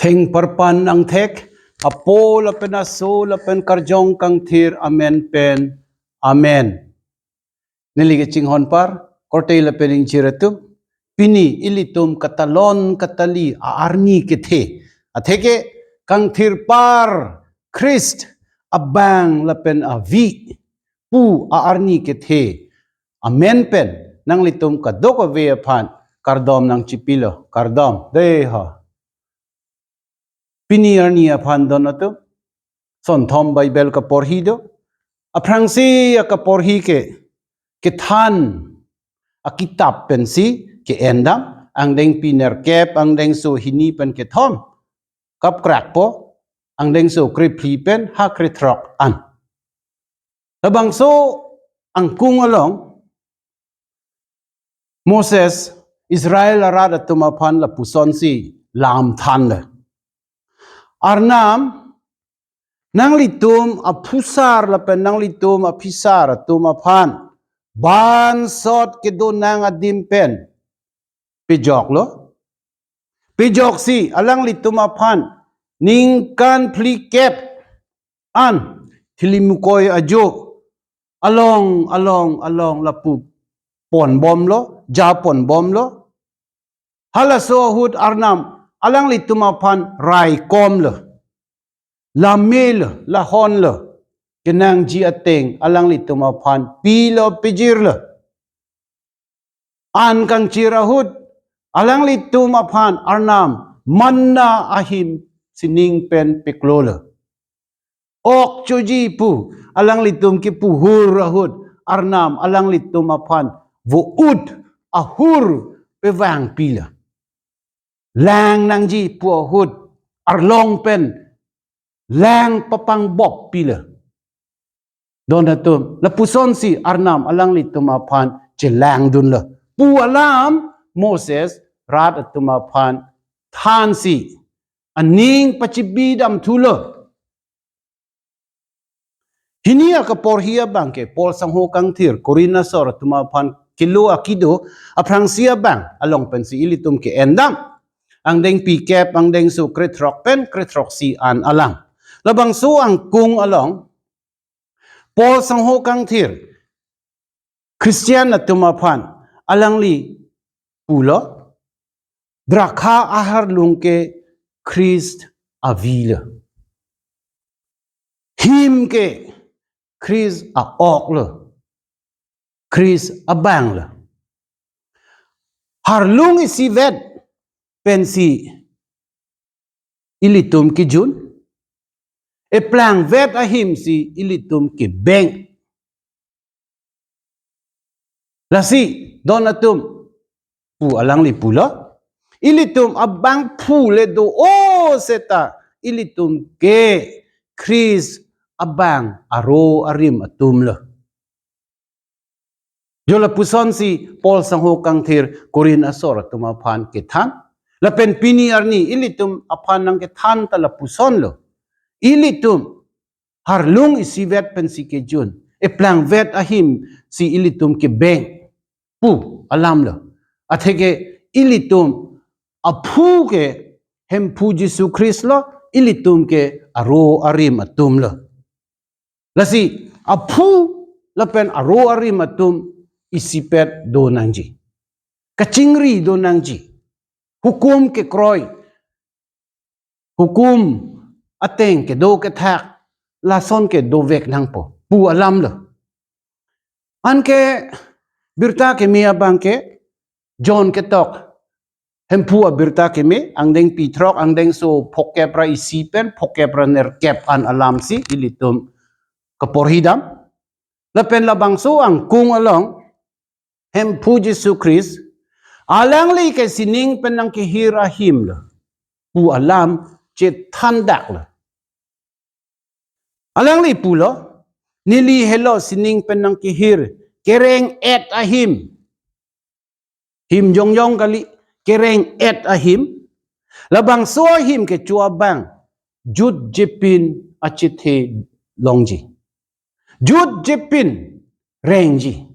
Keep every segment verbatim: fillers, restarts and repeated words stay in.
Thengparpan angthek, Apo lapen Aso lapen Karjong Kangthir amen pen. Amen. Neli kachinghon par, korte lapen ingjir atum, pini ilitum katalon katali a-arni kethe, atheke kangthir par Christ abang lapen avi pu a-arni kethe amen pen nanglitum kadokave aphan kardom nangchipilo, kardom. Dei ho. Pini arni aphan don atum, sonthom Bible kaporhi do. Aphrangsi akaporhi ke, kethan akitap pensi ke-endam, angdengpi nerkep, angdengso hini pen kethom, kapkrakpo, angdengso krephli pen ha krethrok an. Labangso angkung along, Moses Israel arat atum aphan lapusonsi lam thanlo. Arnam, nanglitum aphusar lapen nanglitum aphisar atum aphan bansot kedonang adim pen pejoklo. Pejoksi alanglitum aphan ningkan phlikep an thilimukoi ajo along, along, along lapu ponbomlo, japonbomlo. Halaso ahut Arnam alanglitum aphan raikomlo, lamelo, lahonlo, kenangji ateng alanglitum aphan pilo, pejirlo. An kangchir ahut alanglitum aphan Arnam manna ahim sining pen peklolo. Ok choji pu alanglitum kipu hur ahut Arnam alanglitum aphan vo-ut ahur pevangpilo. Lang nangji pu ahut arlong pen lang papangboppilo. Don atum, lapusonsi Arnam alanglitum aphan chelangdunlo pu alam Moses rat atum aphan thansi aning pachibidam thulo. Hini akaporhi abang ke Paul sangho kangthir Korinth asor atum aphan kelo akido aphrangsi abang along pensi ilitum ke-endam. Angdengpi kep, angdengso krethrok pen krethroksi an alam. Labangso angkung along Paul sangho kangthir Christian atum aphan alangli pulo, drakha aharlung ke Christ avilo. Him ke Christ a-oklo. Christ abanglo. Harlung isivet pensi ilitum kejun. Eplangvet ahimsi ilitum kebeng. Lasi don atum pu alangli pulo. Ilitum abangphu le do-o seta ilitum ke Christ abang aro arim atumlo. Jo lapusonsi Paul sangho kangthir Korinth asor atum aphan kethan. Lapen pini arni ilitum aphan nangkethan ta lapusonlo. Ilitum harlung isivet pensi kejun, eplangvet ahimsi ilitum kebeng pu alamlo. Atheke ilitum aphu ke Hemphu Jisu Christ lo, ilitum ke aro arim atumlo. Lasi aphu lapen aro arim atum isipet do nangji. Kachingri do nangji. Hukum kekroi, hukum ateng kedo kethak, lason ke dovek nangpo pu alamlo. Anke birta keme abang ke John ketok Hemphu abirta keme, angdengpi throk, angdengso phokep ra isi pen phokep ra nerkep an alamsi ilitum kaporhidam. Lapen labangso angkung along Hemphu Jisu Christ alangli ke sining pen nangkehir ahimlo pu alam chethandaklo. Alangli pulo, neli helo sining pen nangkehir, kereng-et ahim. Him jongjong kali, kereng-et ahim. Labangso ahim kecho abang jutjepin achethe longji. Jutjepin rengji.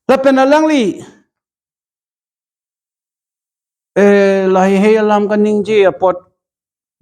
Lapen alangli, eh, lahei hei alam kaningje apot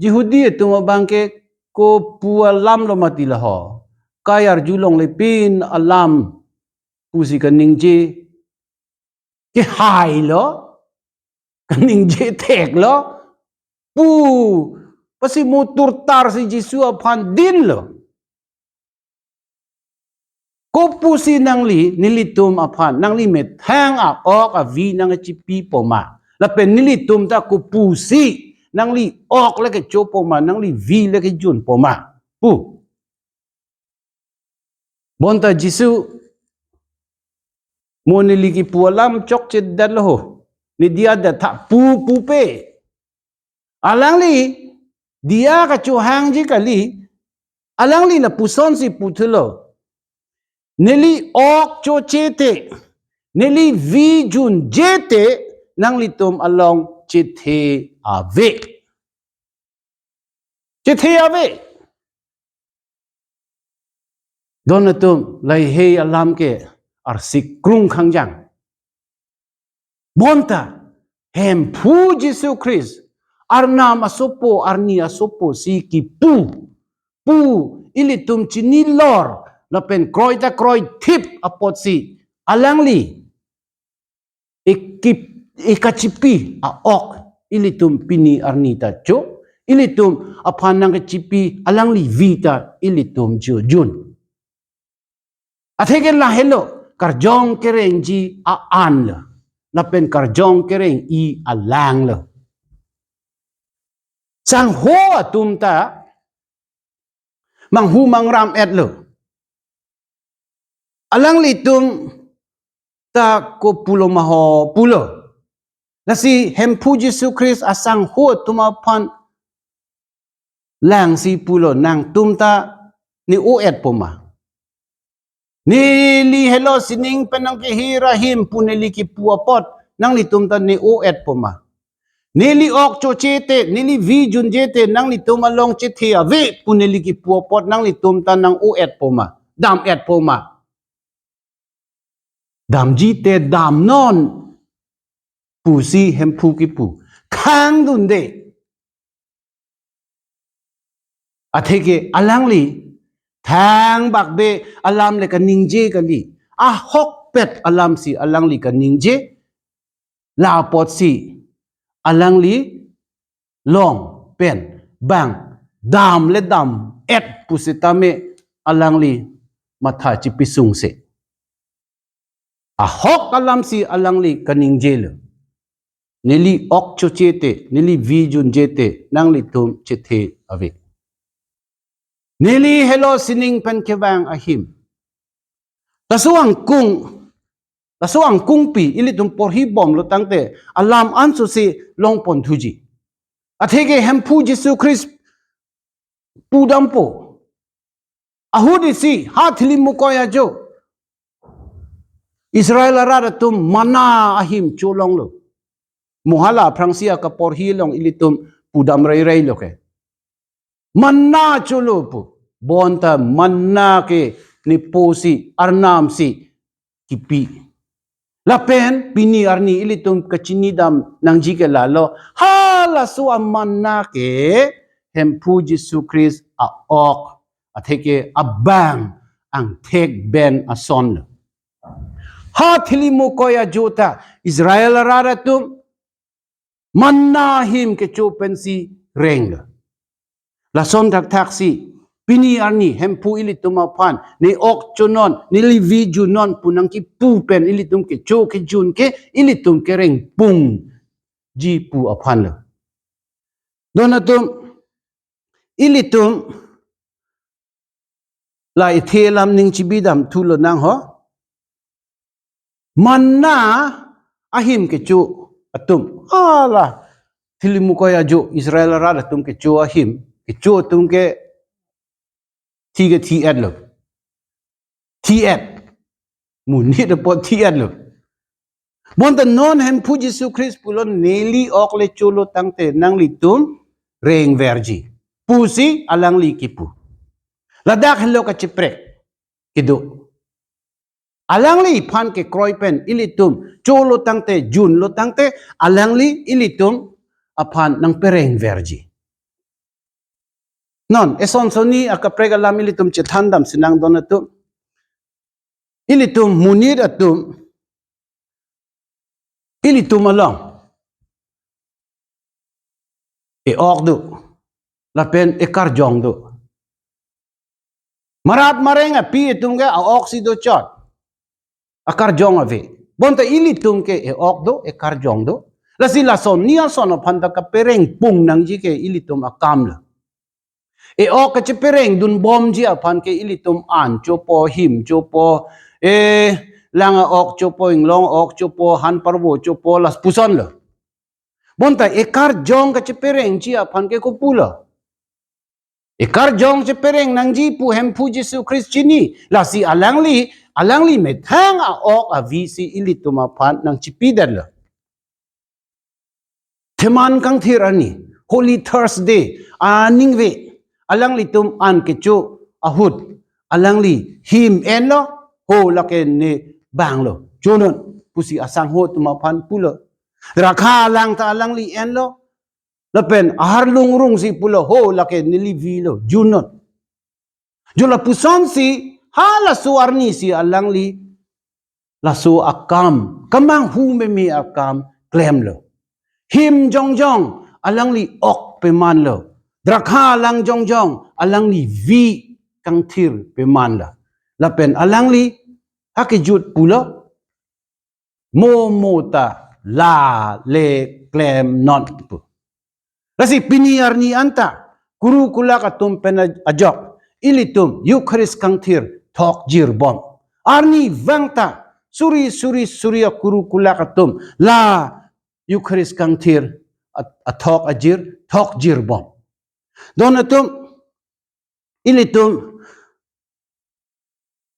Jihudi atum abang ke kopu alam lo mati laho. Kai arjulongle pin alam pusi kaningje kehai lo, kaningje thek lo, pu, pasi motor tar si Jisu aphan din lo. Kopusi nangli, nelitum aphan, nangli methang a-ok avi nangchipi poma. Lapen nelitum ta kopusi, nangli ok le kecho poma, nangli vi le kejun poma. Pu. Bonta Jisu, mo neli kipu alam chokche det lo ho. Ne diya det tha pu pupe. Alangli diya kachohangji kali, alangli lapusonsi puthulo. Neli ok choche te, neli vi junje te, nanglitum along chethe ave. Chethe ave. Don atum, lahei alam ke arsik krung khangjang. Bonta, Hemphu Jisu Christ, Arnam asopo, Arni asopo si kipu. Pu, ilitum chinilor, lapen kroi ta kroithip apotsi, alangli, iki, ikachipi a-ok, ilitum pini arni ta cho, ilitum aphan nangkachipi alangli vi ta, ilitum jujun. Atheke lahelo, karjong kerengji a-an lo, lapen karjong kereng-i alang lo. Sangho atum ta, manghu mangram et lo. Alanglitum ta kopulo maho pulo. Lasi Hemphu Jisu Christ asangho atum aphan langsi pulo, nangtum ta ne-o-et poma. Neli helo sining pen nangkehir ahim pu neli kipu apot, nanglitum ta ne-o-et poma. Neli ok choche te, neli vi junje te, nanglitum along chethe ave pu neli kipu apot, nanglitum ta nang-o-et poma, dam-et poma. Damji te damnon pusi Hemphu kipu. Khangdunde. Atheke alangli thangbak be alam le kaningje kali. Ahokpet alamsi alangli kaningje. La apotsi alangli long pen bang dam le dam-et pusitame alangli matha chipisungse. Ahok alamsi alangli kaningje lo. Neli ok choche te, neli vi junje te, nanglitum chethe ave. Neli helo sining pen kevang ahim. Laso angkung, laso angkungpi ilitum porhi bomlo tangte, alam ansosi longpon thuji. Atheke Hemphu Jisu Christ pudampo. Ahut isi, ha thili mukoi ajo Israel arat atum manna ahim cholonglo. Mo hala aphrangsi akaporhi along ilitum pudam rairai lo ke. Manna cholo pu. Bonta manna ke ne posi, Arnamsi kipi. Lapen pini arni ilitum kachinidam nangji ke lalo. Halaso amanna ke Hemphu Jisu Christ a-ok, atheke abang angthek ben ason lo. Ha thili mukoi ajo ta Israel arat atum manna ahim kecho pensi renglo. Lason thakthaksi pini arni Hemphu ilitum aphan, ne ok chonon, neli vi junnon pu nangkipu pen ilitum kecho kejun ke, ilitum kereng pungji pu aphan lo. Don atum, ilitum la ithe alam ning chibidam thulo nang ho. Manna ahim kecho atum. Hala thili mukoi ajo Israel arat atum kecho ahim, kecho atum ke thi ke thi-et lo. Thi-et. Monit apot thi-et lo. Bonta non Hemphu Jisu Christ pulo neli ok le cholo tangte nanglitum rengverji pusi alangli kipu. Ladak helo kachiprek kedo. Alangliphan kekroi pen ilitum cholo tangte, junlo tangte, alangli ilitum aphan nangperengverji. Non, eson sonni akaprek alam ilitum chethan damsi nangdon atum. Ilitum monit atum, ilitum along e-ok do, lapen ekarjong do. Marat mareng api atum ke a-ok si dochot, akarjong ave. Bonta ilitum ke e-ok do, ekarjong do. Lasi lason ni ason aphan ta kapereng pung nangji ke ilitum akam lo. E-ok kachepereng dunbomji aphan ke ilitum an chopo, him chopo, e, lang a-ok chopo, inglong ok chopo, han parvo chopo, lapuson lo. Bonta ekarjong kacheperengji aphan ke kopulo? Ekarjong chepereng nangji pu Hemphu Jisu Christ chini. Lasi alangli, alangli methang a-ok avi si ilitum aphan nangchipidetlo. Theman kangthir arni, Holy Thursday aningve, alanglitum an kecho ahut, alangli him enlo, ho lake ne banglo, chonon pusi asangho atum aphan pulo. Drakha alang ta alangli enlo, lapen ahar lungrung si pulo, ho lake neli vilo, junon. Jo lapusonsi, halaso arni si alangli laso akam, kemanghu meme akam klemlo. Him jongjong alangli ok pemanlo. Drakha alang jongjong alangli vi kangthir pemanlo. Lapen alangli hakejut pulo, mo mo ta la le klemnon pu. Lasi pini arni anta kuru kulak atum pen ajok ilitum Eucharist kangthir thokjirbom. Arnivang ta suri suri suri akuru kulak atum la Eucharist kangthir at-, athok ajir thokjirbom. Don atum, ilitum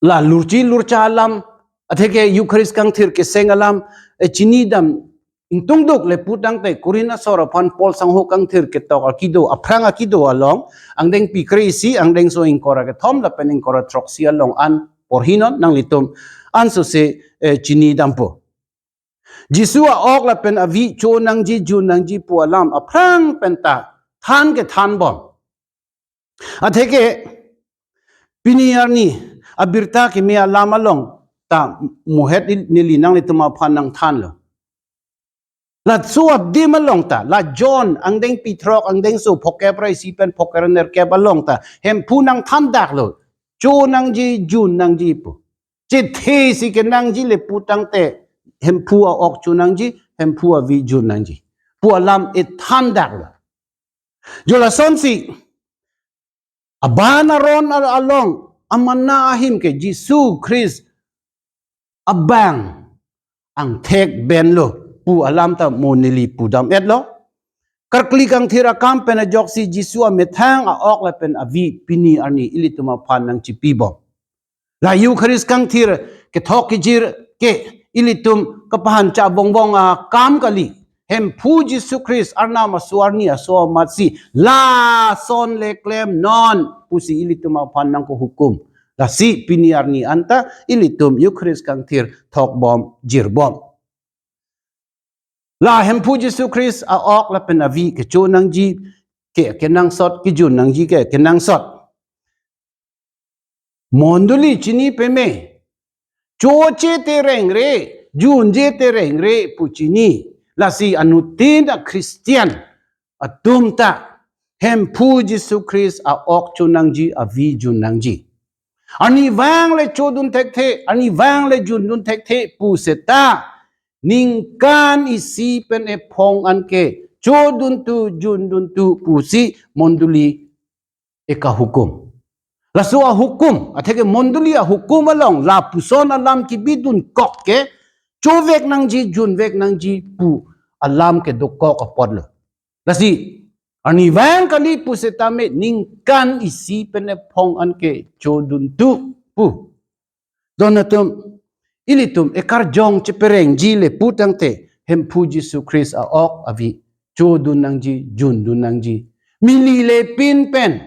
la lurchi lurcha alam, atheke Eucharist kangthir keseng alam, e, chinidam ingtungduk le putangte Korinth asor aphan Paul sangho kangthir ketok akido, aphrang akido along, angdengpi kre-isi, angdengso ingkoi ra kethom lapen ingkoi ra throksi along an porhinon nanglitum ansose, e, chinidampo. Jisu a-ok lapen avi cho nangji, jun nangji pu alam aphrang penta than kethanbom. Atheke pini arni abirta keme alam along ta muhet il-, neli nanglitum aphan nangthanlo. Laso adim along ta, la John angdengpi throk angdengso phokep ra isi pen phokep ra nerkep along ta Hemphu nangthandaklo, cho nangji, jun nangji pu. Chethesi kenangji le putangte Hemphu a-ok cho nangji, Hemphu avi jun nangji pu alam ethandaklo. Jo lasonsi, aban aron al-, along amanna ahim ke Jisu Christ abang angthek benlo pu alam ta mo neli pudam-etlo. Karkli kangthir akam pen ajoksi Jisu amethang a-ok lapen avi pini arni ilitum aphan nangchipibom. La Eucharist kangthir kethok kejir ke ilitum kapahan chabongbong akam kali. Hemphu Jisu Christ Arnam aso arni aso amatsi lason le klemnon pusi ilitum aphan nangkohukum. Lasi pini arni anta ilitum Eucharist kangthir thokbom jirbom. La Hemphu Jisu Christ a-ok lapen avi kecho nangji ke kenangsot, kejun nangji ke kenangsot. Mondoli chini peme. Choche te rengre, junje te rengre pu chini. Lasi anuttin a-Christian atum ta Hemphu Jisu Christ a-ok cho nangji, avi jun nangji. Arnivang le chodun thekthe, arnivang le jundun thekthe pu seta ningkan isi pen ephong anke choduntu, junduntu pusi mondoli ekahukum. Laso ahukum, atheke mondoli ahukum along lapuson alam kebidunkok ke chovek nangji, junvek nangji pu alam ke dokok apotlo. Lasi arnivang kali pu setame ningkan isi pen ephong anke choduntu pu. Don atum, ilitum ekarjong cheperengji le putangte Hemphu Jisu Christ a-ok avi chodun nangji, jundun nangji. Mili le pin pen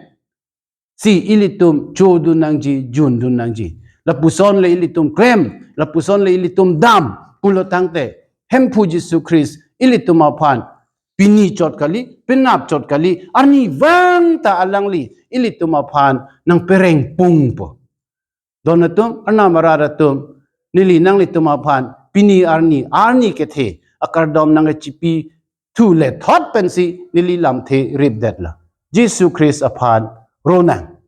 si ilitum chodun nangji, jundun nangji. Lapuson le ilitum klem, lapuson le ilitum dam pulo tangte Hemphu Jisu Christ ilitum aphan pini chot kali, penap chot kali, arnivang ta alangli ilitum aphan nangpereng pungpo. Don atum, arnam arat atum, neli nanglitum aphan pini arni, arni kethe akardom nangchipithu lethot pensi neli lamthe ripdetlo. Jisu Christ aphan ronang.